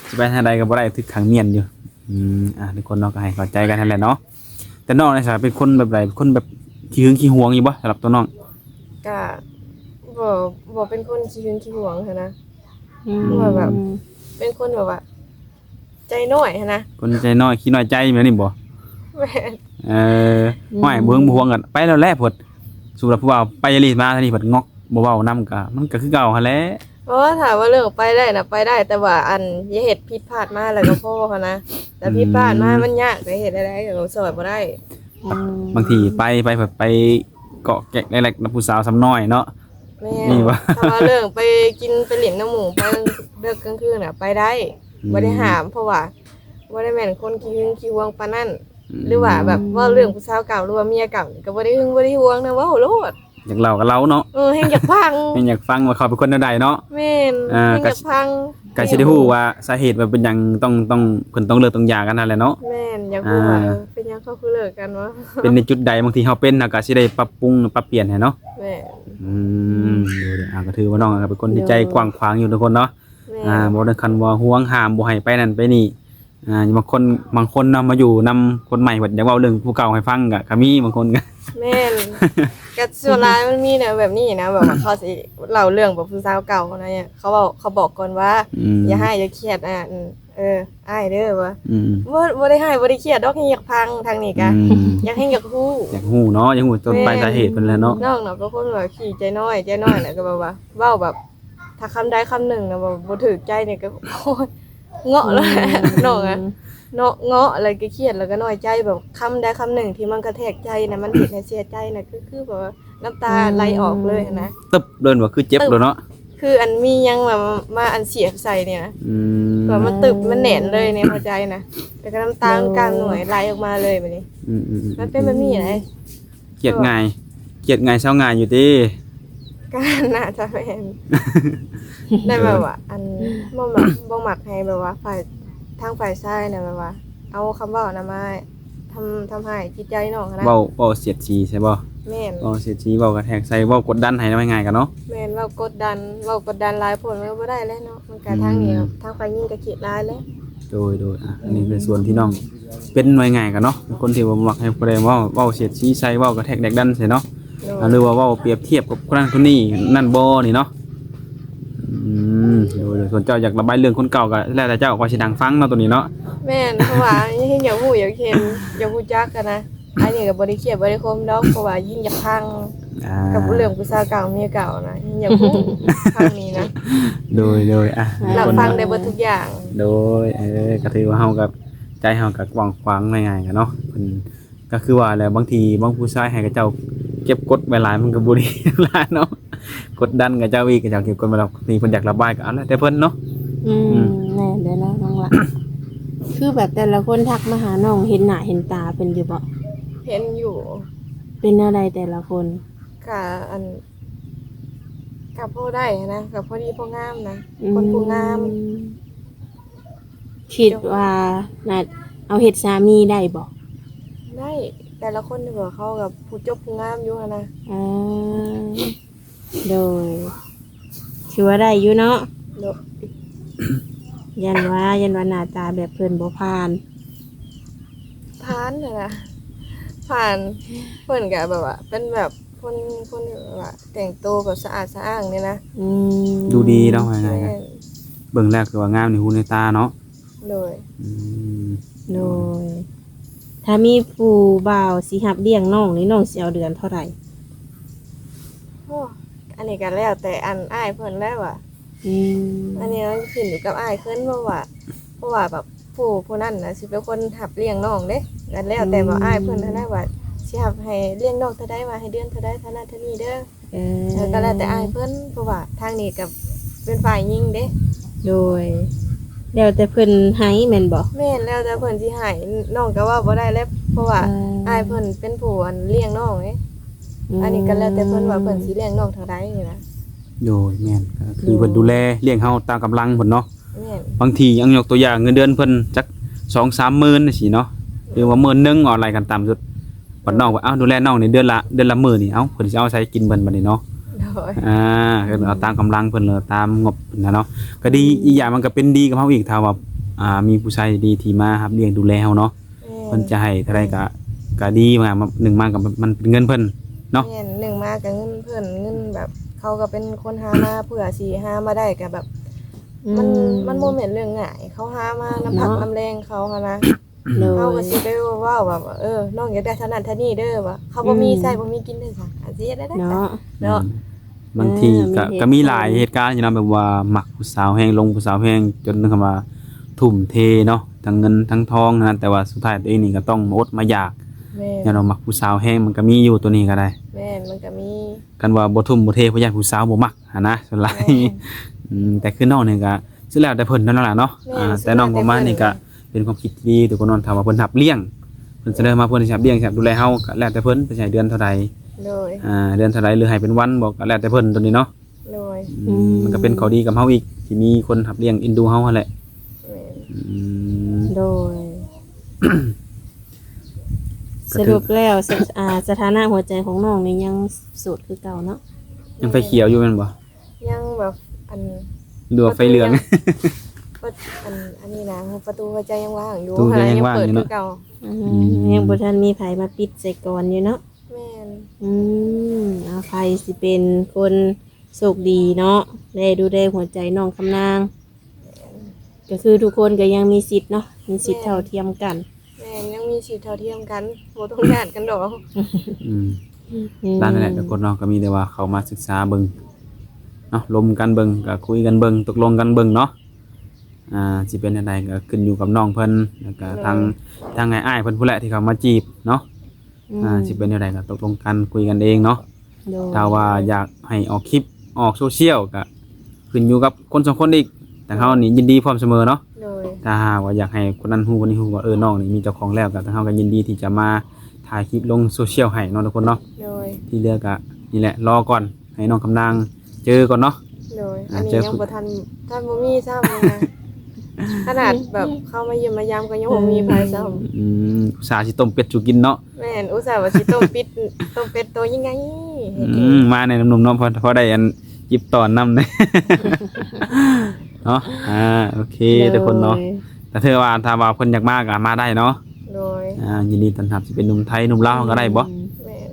ຊິໄປທາງໃດກໍບໍ່ໄດ້ ຖືກຂັງມ້ຽນຢູ່ ອືມ ອ່າ ທຸກຄົນເນາະ ກໍໃຫ້ເຂົ້າໃຈກັນຫັ້ນແຫຼະເນາະ ແຕ່ນ້ອງນີ້ຊະເປັນຄົນແບບໃດ? ເປັນຄົນແບບຂີ້ຫຶງຂີ້ຫວງຢູ່ບໍ່ ສຳລັບຕົວນ້ອງ? ກະບໍ່ ບໍ່ເປັນຄົນຂີ້ຫຶງຂີ້ຫວງຫັ້ນນະ ອືມ ຄືວ່າແບບເປັນຄົນແບບວ່າໃຈນ້ອຍຫັ້ນນະ ຄົນໃຈນ້ອຍ ຂີ້ນ້ອຍໃຈແບບນີ້ບໍ່? ແມ່ນ ເອີ ອືມ ຫ້ວຍ ບໍ່ຫຶງບໍ່ຫວງກໍໄປແລ້ວແຫຼະ ເພິ່ນ ສົມມຸດວ່າຜູ້ບ່າວໄປອີ່ຫຼີ ມາທາງນີ້ເພິ່ນງອກ ບໍ່ເວົ້ານຳກໍ ມັນກໍຄືເກົ່າຫັ້ນແຫຼະ ໂອ້ ຖ້າວ່າເລື່ອງໄປໄດ້ນະ ໄປໄດ້ ແຕ່ວ່າ ອັນ ຢ່າເຮັດຜິດພາດມາແລ້ວກໍພໍຫັ້ນນະ ແຕ່ຜິດພາດມາ ອືມ ມັນຍາກ ຈະເຮັດແນວໃດກໍຊ່ອຍບໍ່ໄດ້ ອືມ ບາງທີໄປ ໄປ ໄປເກາະແກະແລກໆນຳຜູ້ສາວສ່ຳນ້ອຍເນາະ ແມ່ນ ມີບໍ່? ຖ້າວ່າເລື່ອງໄປກິນໄປຫຼິ້ນນຳໝູ່ ໄປເລິກກາງຄືນນະ ໄປໄດ້ ອືມ ບໍ່ໄດ້ຫ້າມ ເພາະວ່າບໍ່ໄດ້ແມ່ນຄົນຂີ້ຫຶງຂີ້ຫວງປານນັ້ນ ອືມ ຫຼືວ່າແບບເວົ້າເລື່ອງຜູ້ສາວເກົ່າ ຫຼືວ່າເມຍເກົ່າ ກໍບໍ່ໄດ້ຫຶງບໍ່ໄດ້ຫວງນະ ເວົ້າໂລດ ຢາກເລົ່າກໍເລົ່າເນາະ ເອີ ແຮ່ງຢາກຟັງ ແຮ່ງຢາກຟັງວ່າເຂົາເປັນຄົນແນວໃດເນາະ ແມ່ນ ອ່າ ແຮ່ງຢາກຟັງ ກໍຊິໄດ້ຮູ້ວ່າສາເຫດວ່າເປັນຫຍັງຕ້ອງ ຕ້ອງ ເພິ່ນຕ້ອງເລີກຕ້ອງຢ່າກັນຫັ້ນແຫຼະເນາະ ແມ່ນ ຢາກຮູ້ວ່າ ອ່າ ເປັນຫຍັງເຂົາຄືເລີກກັນວະ ເປັນໃນຈຸດໃດ ບາງທີເຮົາເປັນ ເຮົາກໍຊິໄດ້ປັບປຸງປັບປ່ຽນໃຫ້ເນາະ ແມ່ນ ອືມ ໂດຍ ອ່າ ກໍຖືວ່ານ້ອງກໍເປັນຄົນທີ່ໃຈກວ້າງຂວາງຢູ່ທຸກຄົນເນາະ ແມ່ນ ອ່າ ບໍ່ໄດ້ຄັນວ່າຫວງຫ້າມບໍ່ໃຫ້ໄປນັ້ນໄປນີ້ ອ່າ ບາງຄົນ ບາງຄົນນະ ມາຢູ່ນຳຄົນໃໝ່ ເພິ່ນຢາກເວົ້າເລື່ອງຜູ້ເກົ່າໃຫ້ຟັງ ກະ ກະມີບາງຄົນ ແມ່ນ ກະສ່ວນຫຼາຍມັນມີແນວແບບນີ້ນະ ແບບວ່າເຂົາຊິເລົ່າເລື່ອງແບບຜູ້ສາວເກົ່ານະ ເຂົາເວົ້າ ເຂົາບອກກ່ອນວ່າ ອືມ ຢ່າຮ້າຍຢ່າຄຽດ ອ່າ ເອີ ອ້າຍເດີ ວ່າ ອືມ ບໍ່ ບໍ່ໄດ້ຮ້າຍບໍ່ໄດ້ຄຽດດອກ ແຮ່ງຢາກຟັງ ທາງນີ້ກະ ອືມ ຢາກ ແຮ່ງຢາກຮູ້ ຢາກຮູ້ເນາະ ຢາກຮູ້ຕົ້ນປາຍສາເຫດເພິ່ນແຫຼະເນາະ ນ້ອງເນາະ ເປັນຄົນແບບຂີ້ໃຈນ້ອຍ ໃຈນ້ອຍ ແລ້ວກໍແບບວ່າ ເວົ້າແບບ ຖ້າຄຳໃດຄຳໜຶ່ງນະ ບໍ່ ບໍ່ຖືກໃຈນີ້ກໍ ໂອ້ຍ ເງາະເລີຍ ອືມ ນ້ອງອະ ເນາະ ເງາະແລ້ວກໍຄຽດ ແລ້ວກໍນ້ອຍໃຈ ແບບຄຳໃດຄຳໜຶ່ງທີ່ມັນກະແທກໃຈນະ ມັນເຮັດໃຫ້ເສຍໃຈນະ ກໍຄືແບບວ່ານ້ຳຕາໄຫຼອອກເລີຍຫັ້ນນະ ຕຶບເລີຍວ່າຄືເຈັບໂລດເນາະ ຄືອັນມີຫຍັງແບບມາອັນສຽບໃສ່ນີ້ນະ ອືມ ແບບມັນຕຶບ ມັນແໜ້ນເລີຍໃນຫົວໃຈນະ ແລ້ວກໍນ້ຳຕາມັນກາງໜ່ວຍໄຫຼອອກມາເລີຍບາດນີ້ ອືມໆໆ ມັນເປັນແບບນີ້ແຫຼະ ຄຽດງ່າຍ ຄຽດງ່າຍເຊົາງ່າຍຢູ່ຕິ? ກໍໜ້າຈະແມ່ນ ແຕ່ແບບວ່າ ເອີ ອັນ ບໍ່ມັກ ບໍ່ມັກໃຫ້ແບບວ່າຝ່າຍ ທາງຝ່າຍຊາຍນະ ແບບວ່າ ເອົາຄຳເວົ້ານະມາທຳ ທຳຮ້າຍຈິດໃຈນ້ອງຫັ້ນນະ ເວົ້າ ເວົ້າສຽດສີໃສ່ບໍ່? ແມ່ນ ເວົ້າສຽດສີ ເວົ້າກະແທກໃສ່ ເວົ້າກົດດັນໃຫ້ ເວົ້າງ່າຍໆກັນເນາະ ແມ່ນ ເວົ້າກົດດັນ ເວົ້າກົດດັນຫຼາຍໂພດມັນກໍບໍ່ໄດ້ແຫຼະເນາະ ມັນກະ ອືມ ທາງນີ້ ທາງຝ່າຍຍິງກໍຄິດຫຼາຍແຫຼະ ໂດຍໆ ອາ ອັນນີ້ເປັນສ່ວນທີ່ນ້ອງ ເປັນ ເວົ້າງ່າຍໆກັນເນາະ ເປັນຄົນທີ່ບໍ່ມັກໃຫ້ຜູ້ໃດເວົ້າ ເວົ້າສຽດສີໃສ່ ເວົ້າກະແທກແດກດັນໃສ່ເນາະ ໂດຍ ອາ ຫຼືວ່າເວົ້າປຽບທຽບກັບຄົນນັ້ນຄົນນີ້ນັ້ນບໍ່ນີ້ເນາະ ອືມ ໂດຍ ສ່ວນເຈົ້າຢາກລະບາຍເລື່ອງຄົນເກົ່າກໍແລ້ວແຕ່ເຈົ້າ ຂ້ອຍຊິນັ່ງຟັງເນາະໂຕນີ້ເນາະ ແມ່ນ ເພາະວ່າຍັງຢາກຮູ້ຢາກເຫັນ ຢາກຮູ້ຈັກຫັ້ນນະ ອັນນີ້ກໍບໍ່ໄດ້ຄຽດບໍ່ໄດ້ຄົມດອກ ເພາະວ່າຍິ່ງຢາກຟັງ ອ່າ ກັບເລື່ອງຜູ້ສາວເກົ່າເມຍເກົ່ານະ ຍິ່ງຢາກຮູ້ ຟັງນີ້ນະ ໂດຍໆ ອ່ະ ແມ່ນ ຮັບຟັງໄດ້ເບິດທຸກຢ່າງ ໂດຍ ເອີ ກໍຖືວ່າເຮົາກໍ ໃຈເຮົາກໍກວ້າງຂວາງ ວ່າງ່າຍໆກັນເນາະ ເພິ່ນ ກໍຄືວ່າແຫຼະ ບາງທີບາງຜູ້ຊາຍໃຫ້ເຂົາເຈົ້າເກັບກົດໄວ້ຫຼາຍ ມັນກໍບໍ່ດີຫຼາຍເນາະ ກົດດັນເຂົາເຈົ້າອີກ ເຂົາເຈົ້າເກັບກົດໄວ້ຫຼາຍ ບາງທີເພິ່ນຢາກລະບາຍກໍເອົາແລ້ວແຕ່ເພິ່ນເນາະ ອືມ ອືມ ແມ່ນແລ້ວເນາະ ນ້ອງລະ ຄືແບບແຕ່ລະຄົນທັກມາຫານ້ອງ ເຫັນໜ້າເຫັນຕາເພິ່ນຢູ່ບໍ່? ເຫັນຢູ່ ເປັນແນວໃດແຕ່ລະຄົນ? ກະອັນ ກະພໍໄດ້ຫັ້ນນະ ກະພໍດີພໍງາມນະ ອືມ ຄົນຜູ້ງາມ ຄິດວ່າ ເຈົ້າ ນະ ເອົາເຮັດສາມີໄດ້ບໍ່? ໄດ້ ແຕ່ລະຄົນນີ້ບໍ່ ເຂົາກໍຜູ້ຈົບຜູ້ງາມຢູ່ຫັ້ນນະ ເອີ ໂດຍ ຖືວ່າໄດ້ຢູ່ເນາະ ໂດຍ ຢ້ານວ່າ ຢ້ານວ່າໜ້າຕາແບບເພິ່ນບໍ່ຜ່ານ ຜ່ານຫັ້ນນະ ຜ່ານ ເພິ່ນກໍແບບວ່າເປັນແບບ ຄົນ ຄົນທີ່ແບບວ່າແຕ່ງໂຕແບບສະອາດສະອ້າງນີ້ນະ ອືມ ດູດີເນາະ ວ່າງ່າຍໆ ແມ່ນ ເບິ່ງແລ້ວຄືວ່າງາມໃນຫູໃນຕາເນາະ ໂດຍ ອືມ ໂດຍ ຖ້າມີຜູ້ບ່າວຊິຮັບລ້ຽງນ້ອງນີ້ ນ້ອງຊິເອົາເດືອນເທົ່າໃດ? ໂອ້ ອັນນີ້ກໍແລ້ວແຕ່ອັນອ້າຍເພິ່ນແຫຼະວ່າ ອືມ ອັນນີ້ມັນຂຶ້ນຢູ່ກັບອ້າຍເພິ່ນ ເພາະວ່າ ເພາະວ່າແບບຜູ້ ຜູ້ນັ້ນນະຊິເປັນຄົນຮັບລ້ຽງນ້ອງເດ້ ກໍແລ້ວແຕ່ວ່າ ອືມ ອ້າຍເພິ່ນຫັ້ນນະວ່າຊິຮັບໃຫ້ລ້ຽງນ້ອງເທົ່າໃດ ວ່າໃຫ້ເດືອນເທົ່າໃດ ເທົ່ານັ້ນເທົ່ານີ້ເດີ ເອີ ແລ້ວກໍແລ້ວແຕ່ອ້າຍເພິ່ນ ເພາະວ່າທາງນີ້ກໍເປັນຝ່າຍຍິງເດ້ ໂດຍ ແລ້ວແຕ່ເພິ່ນໃຫ້ແມ່ນບໍ່? ແມ່ນ ແລ້ວແຕ່ເພິ່ນຊິໃຫ້ ນ້ອງກໍເວົ້າບໍ່ໄດ້ແຫຼະ ເພາະວ່າ ເອີ ອ້າຍເພິ່ນເປັນຜູ້ອັນລ້ຽງນ້ອງເດ້ ອືມ ອັນນີ້ກໍແລ້ວແຕ່ເພິ່ນວ່າເພິ່ນຊິລ້ຽງນ້ອງເທົ່າໃດນີ້ນະ ໂດຍ ແມ່ນ ກໍຄື ໂດຍ ເພິ່ນດູແລລ້ຽງເຮົາຕາມກຳລັງເພິ່ນເນາະ ແມ່ນ ບາງທີ ອັນ ຍົກຕົວຢ່າງເງິນເດືອນເພິ່ນຈັກສອງສາມໝື່ນຈັ່ງຊີ້ເນາະ ຫຼືວ່າໝື່ນໜຶ່ງ ເອົາໄລ່ກັນຕ່ຳສຸດ ບັດນ້ອງວ່າ ເອົ້າ ດູແລນ້ອງນີ້ເດືອນລະ ເດືອນລະໝື່ນນີ້ ເອົ້າ ເພິ່ນຊິເອົາໃສກິນເພິ່ນບັດນີ້ເນາະ ໂດຍ ອ່າ ເພິ່ນເອົາຕາມກຳລັງເພິ່ນ ຫຼືຕາມງົບເພິ່ນນະເນາະ ກໍດີ ອືມ ອີກຢ່າງມັນກໍເປັນດີກັບເຮົາອີກ ຖ້າວ່າ ອ່າ ມີຜູ້ຊາຍດີໆ ທີ່ມາຮັບລ້ຽງດູແລເຮົາເນາະ ແມ່ນ ເພິ່ນຈະໃຫ້ເທົ່າໃດກໍ ກໍດີ ມາ ໜຶ່ງມາກໍມັນເປັນເງິນເພິ່ນເນາະ ແມ່ນ ໜຶ່ງມາກໍເງິນເພິ່ນ ເງິນແບບ ເຂົາກໍເປັນຄົນຫາມາ ເພື່ອຊິຫາມາໄດ້ກໍແບບ ມັນ ອືມ ມັນບໍ່ແມ່ນເລື່ອງງ່າຍ ເຂົາຫາມານຳພັກ ເນາະ ນຳແຮງເຂົາຫັ້ນນະ ໂດຍ ເຮົາກໍຊິໄປເວົ້າວ່າ ເອີ ນ້ອງຢາກໄດ້ເທົ່ານັ້ນເທົ່ານີ້ເດີ ວ່າເຂົາບໍ່ມີ ອືມ ໃຊ້ ບໍ່ມີກິນເດີ ອາດຊິເຮັດໄດ້ ເນາະ ເນາະ ອືມ ບາງທີ ເອີ ກໍ ກໍມີຫຼາຍເຫດການຢູ່ເນາະ ແບບວ່າມັກຜູ້ສາວແຮງ ຫຼົງຜູ້ສາວແຮງ ຈົນເຖິງຄຳວ່າທຸ່ມເທເນາະ ທັງເງິນທັງທອງນະ ແຕ່ວ່າສຸດທ້າຍຕົວເອງນີ້ກໍຕ້ອງມາອົດມາຢາກ ແມ່ນ ຍ້ອນວ່າມັກຜູ້ສາວແຮງ ມັນກໍມີຢູ່ ຕົວນີ້ກໍໄດ້ ແມ່ນ ມັນກໍມີ ຄັນວ່າບໍ່ທຸ່ມບໍ່ເທ ເພາະຢ້ານຜູ້ສາວບໍ່ມັກຫັ້ນນະ ສ່ວນຫຼາຍ ແມ່ນ ອືມ ແຕ່ຄືນ້ອງນີ້ກໍ ສຸດແລ້ວແຕ່ເພິ່ນເນາະ ນ້ອງຫຼ້າເນາະ ແມ່ນ ອ່າ ສຸດແລ້ວແຕ່ເພິ່ນ ແຕ່ນ້ອງກໍມານີ້ກໍເປັນຄວາມຄິດທີ່ດີ ທຸກຄົນເນາະ ຖ້າວ່າເພິ່ນຮັບລ້ຽງ ເພິ່ນສະເໜີມາເພິ່ນຊິຮັບລ້ຽງ ຊິຮັບດູແລເຮົາ ກໍແລ້ວແຕ່ເພິ່ນ ເພິ່ນຊິໃຫ້ເດືອນເທົ່າໃດ ໂດຍ ອ່າ ເດືອນເທົ່າໃດ ຫຼືໃຫ້ເປັນວັນບໍ ກໍແລ້ວແຕ່ເພິ່ນ ຕົວນີ້ເນາະ ໂດຍ ອືມ ອືມ ມັນກໍເປັນຂໍ້ດີກັບເຮົາອີກ ທີ່ມີຄົນຮັບລ້ຽງເອັນດູເຮົາຫັ້ນແຫຼະ ແມ່ນ ອືມ ໂດຍ ສະຫຼຸບແລ້ວ ສະ ອ່າ ສະຖານະຫົວໃຈຂອງນ້ອງນີ້ຍັງໂສດຄືເກົ່າເນາະ ຍັງໄຟຂຽວຢູ່ແມ່ນບໍ່? ຍັງແບບ ອັນ ຫຼືວ່າໄຟເຫຼືອງ ປະຕູຍັງ ປະ ອັນ ອັນນີ້ນະ ປະຕູຫົວໃຈຍັງວ່າງຢູ່ ປະຕູໃຈຍັງວ່າງຢູ່ເນາະ ຍັງເປີດຄືເກົ່າ ອືມ ອືມ ຍັງບໍ່ທັນມີໃຜມາປິດໃສ່ກ່ອນຢູ່ເນາະ ແມ່ນ ອືມ ເອົາ ໃຜຊິເປັນຄົນໂຊກດີເນາະ ໄດ້ດູແລຫົວໃຈນ້ອງຄຳນາງ ແມ່ນ ກໍຄືທຸກຄົນກໍຍັງມີສິດເນາະ ມີສິດ ແມ່ນ ເທົ່າທຽມກັນ ແມ່ນ ຍັງມີສິດເທົ່າທຽມກັນ ບໍ່ຕ້ອງຢ້ານກັນດອກ ອືມ ອືມ ນັ້ນແຫຼະ ທຸກຄົນເນາະ ກໍມີແຕ່ວ່າເຂົ້າມາສຶກສາເບິ່ງເນາະ ລົມກັນເບິ່ງ ກໍຄຸຍກັນເບິ່ງ ຕົກລົງກັນເບິ່ງເນາະ ອ່າ ຊິເປັນຈັ່ງໃດກໍຂຶ້ນຢູ່ກັບນ້ອງເພິ່ນ ແລ້ວກໍ ໂດຍ ທາງ ທາງອ້າຍໆເພິ່ນພຸ້ນແຫຼະທີ່ເຂົ້າມາຈີບເນາະ. ອືມ ອ່າ ຊິເປັນຈັ່ງໃດກໍຕົກລົງກັນ ຄຸຍກັນເອງເນາະ. ໂດຍ ຖ້າວ່າ ໂດຍ ຢາກໃຫ້ອອກຄລິບ ອອກໂຊຊຽວ ກໍຂຶ້ນຢູ່ກັບຄົນສອງຄົນອີກ. ແຕ່ເຮົານີ້ ໂດຍ ຍິນດີພ້ອມສະເໝີເນາະ. ໂດຍ ຖ້າຫາກວ່າຢາກໃຫ້ຄົນນັ້ນຮູ້ ຄົນນີ້ຮູ້ວ່າ ເອີ ນ້ອງນີ້ມີເຈົ້າຂອງແລ້ວ ກໍທາງເຮົາກໍຍິນດີທີ່ຈະມາຖ່າຍຄລິບລົງໂຊຊຽວໃຫ້ເນາະທຸກຄົນເນາະ. ໂດຍ ທີ່ເຫຼືອກໍນີ້ແຫຼະ ລໍກ່ອນ ໃຫ້ນ້ອງຄຳນາງເຈີກ່ອນເນາະ. ໂດຍ ອ່າ ອັນນີ້ ເຈີ ຍັງບໍ່ທັນ ທັນບໍ່ມີຊ້ຳນະ ຂະໜາດແບບເຂົ້າມາຢ້ຽມມາຢາມກໍຍັງບໍ່ມີໃຜຊ້ຳ. ອືມ ອຸດສ່າຊິຕົ້ມເປັດສູ່ກິນເນາະ. ແມ່ນ ອຸດສ່າວ່າຊິຕົ້ມປິດ ຕົ້ມເປັດໂຕໃຫຍ່ໆ ອືມ ມາແນ່ໜຸ່ມໆເນາະ ພໍ ພໍໄດ້ອັນຈິບຕອນນຳເນາະ. ອ່າ ໂອເຄ ໂດຍ ທຸກຄົນເນາະ ກໍຖືວ່າ ຖ້າວ່າເພິ່ນຢາກມາກໍມາໄດ້ເນາະ. ໂດຍ ອ່າ ຍິນດີຕ້ອນຮັບ ຊິເປັນໜຸ່ມໄທ ໜຸ່ມລາວກໍໄດ້ບໍ່? ອືມ ແມ່ນ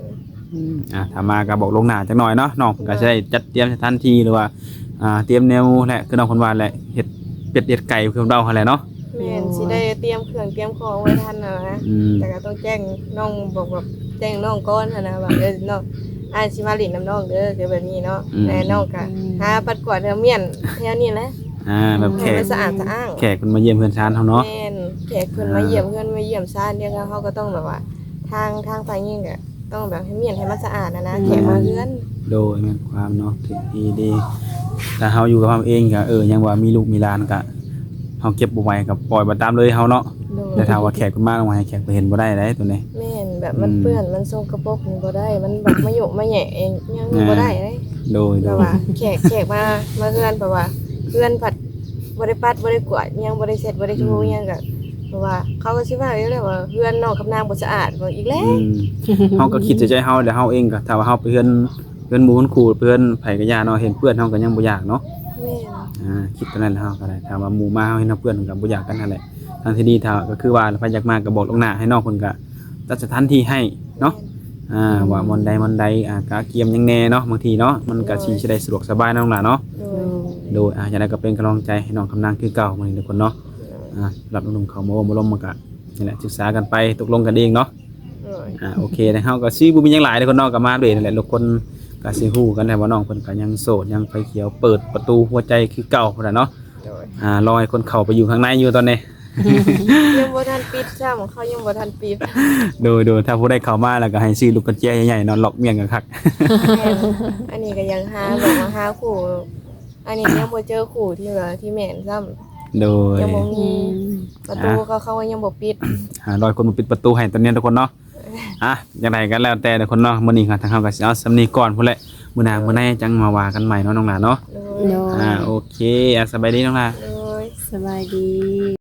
ອືມ ອ່າ ຖ້າມາກໍບອກລ່ວງໜ້າຈັກໜ້ອຍເນາະ ນ້ອງເພິ່ນກໍ ໂດຍ ຊິໄດ້ຈັດຕຽມສະຖານທີ່ ຫຼືວ່າ ອ່າ ຕຽມແນວແຫຼະ ຄືນ້ອງເພິ່ນວ່າແຫຼະ ເຮັດເປັດເຮັດໄກ່ຄືເຮົາຫັ້ນແຫຼະເນາະ. ແມ່ນ ໂດຍ ຊິໄດ້ຕຽມເຄື່ອງຕຽມຂອງໄວ້ທັນຫັ້ນນະ. ອືມ ແຕ່ກໍຕ້ອງແຈ້ງນ້ອງ ບອກແບບແຈ້ງນ້ອງກ່ອນຫັ້ນນະ ວ່າ ເອີ ນ້ອງ ອ້າຍຊິມາຫຼິ້ນນຳນ້ອງເດີ ຄືແບບນີ້ເນາະ. ອືມ ແຕ່ນ້ອງກໍ ອືມ ຫາປັດກວາດເຮືອນມ້ຽນແຖວນີ້ແຫຼະ ອ່າ ແບບແຂກ ໃຫ້ມັນສະອາດສະອ້າງ. ແຂກເພິ່ນມາຢ້ຽມເຮືອນຊານເຮົາເນາະ. ແມ່ນ ແຂກເພິ່ນມາ ອ່າ ຢ້ຽມເຮືອນມາຢ້ຽມຊານ ດຽວເຮົາກໍຕ້ອງແບບວ່າ ທາງ ທາງຝ່າຍຍິງກໍຕ້ອງແບບໃຫ້ມ້ຽນໃຫ້ມັນສະອາດຫັ້ນນະ ອືມ ແຂກມາເຮືອນ. ໂດຍ ແມ່ນຄວາມເນາະ ຖືກດີເດ້. ຖ້າເຮົາຢູ່ກັບເຮົາເອງກໍ ເອີ ຍັງວ່າມີລູກມີຫຼານກໍ ເຮົາເກັບບໍ່ໄຫວກໍປ່ອຍໄປຕາມເລີຍເຮົາເນາະ. ໂດຍ ແຕ່ຖ້າວ່າແຂກເພິ່ນມາ ຕ້ອງໃຫ້ແຂກເພິ່ນເຫັນບໍ່ໄດ້ເດ້ໂຕນີ້. ແມ່ນ ແບບມັນ ອືມ ເປື້ອນມັນສົກກະປົກນີ້ບໍ່ໄດ້ ມັນແບບມາໂຍະມາແຫຍະເອງຍັງ ແມ່ນ ບໍ່ໄດ້ເດ້. ໂດຍ ໂດຍ ແບບວ່າແຂກ ແຂກມາ ມາເຮືອນ ແບບວ່າເຮືອນພັດບໍ່ໄດ້ປັດບໍ່ໄດ້ກວາດຫຍັງ ບໍ່ໄດ້ເຊັດບໍ່ໄດ້ຖູ ອືມ ຫຍັງກໍ ແບບວ່າເຂົາກໍຊິວ່າຢູ່ແລ້ວວ່າເຮືອນນ້ອງຄຳນາງບໍ່ສະອາດ ເວົ້າອີກແລ້ວ. ອືມ ເຮົາກໍຄິດໃນໃຈເຮົາ ແລ້ວເຮົາເອງກໍ ຖ້າວ່າເຮົາໄປເຮືອນ ເຮືອນໝູ່ເຮືອນຄູ່ ເພື່ອນໃຜກໍຢ່າເນາະ ເຫັນເປື້ອນເຮົາກໍຍັງບໍ່ຢາກເນາະ. ແມ່ນ ອ່າ ຄິດຕອນນັ້ນແລ້ວເຮົາກໍໄດ້ ຖ້າວ່າໝູ່ມາເຮົາເຫັນເຮົາເປື້ອນກໍບໍ່ຢາກກັນຫັ້ນແຫຼະ. ທາງທີ່ດີ ຖ້າ ກໍຄືວ່າໃຜຢາກມາກໍບອກລ່ວງໜ້າໃຫ້ນ້ອງເພິ່ນກໍຈັດສະຖານທີ່ໃຫ້ເນາະ. ແມ່ນ ອ່າ ວ່າບ່ອນໃດບ່ອນໃດ ອ່າ ກະກຽມຫຍັງແດ່ເນາະ ບາງທີເນາະ ມັນກໍ ໂດຍ ຊິ ຊິໄດ້ສະດວກສະບາຍເນາະ ນ້ອງຫຼ້າເນາະ. ໂດຍ ໂດຍ ອ່າ ຈັ່ງໃດກໍເປັນກຳລັງໃຈໃຫ້ນ້ອງຄຳນາງຄືເກົ່າ ມື້ນີ້ທຸກຄົນເນາະ. ໂດຍ ອ່າ ສຳລັບໜຸ່ມໆເຂົ້າມາໂອ້ມາລົມ ມັນກໍ ນີ້ແຫຼະ ສຶກສາກັນໄປ ຕົກລົງກັນເອງເນາະ. ໂດຍ ອ່າ ໂອເຄ ແລ້ວເຮົາກໍຊິບໍ່ມີຫຍັງຫຼາຍເດ້ຄົນເນາະ ກໍມາເບດນັ້ນແຫຼະ ທຸກຄົນກໍຊິຮູ້ກັນແລ້ວວ່ານ້ອງເພິ່ນກໍຍັງໂສດ ຍັງໄຟຂຽວ ເປີດປະຕູຫົວໃຈຄືເກົ່າພຸ້ນນະເນາະ. ໂດຍ ອ່າ ລໍໃຫ້ຄົນເຂົ້າໄປຢູ່ຂ້າງໃນຢູ່ຕອນນີ້ ຍັງບໍ່ທັນປິດຊ້ຳ ເຂົາຍັງບໍ່ທັນປິດ. ໂດຍ ໂດຍ ຖ້າຜູ້ໃດເຂົ້າມາແລ້ວກໍໃຫ້ຊື້ລູກກຸນແຈໃຫຍ່ໆເນາະ ລັອກມ້ຽນກໍຄັກ. ແມ່ນ ອັນນີ້ກໍຍັງຫາ ແບບວ່າຫາຄູ່ ອັນນີ້ຍັງບໍ່ເຈີຄູ່ທີ່ວ່າທີ່ແມ່ນຊ້ຳ. ໂດຍ ຍັງບໍ່ມີ ອືມ ປະຕູ ອ່າ ເຂົາ ເຂົາຍັງບໍ່ປິດ ຫາຮ້ອຍຄົນມາປິດປະຕູໃຫ້ຕອນນີ້ທຸກຄົນເນາະ. ອ່ະ ຈັ່ງໃດກໍແລ້ວແຕ່ທຸກຄົນເນາະ ມື້ນີ້ກໍທາງເຮົາກໍຊິເອົາສ່ຳນີ້ກ່ອນພຸ້ນແຫຼະ ມື້ໜ້າ ໂດຍ ມື້ໃນຈັ່ງມາວ່າກັນໃໝ່ເນາະນ້ອງຫຼ້າເນາະ. ໂດຍ ໂດຍ ອ່າ ໂອເຄ ອ່າ ສະບາຍດີນ້ອງຫຼ້າ. ໂດຍ ສະບາຍດີ.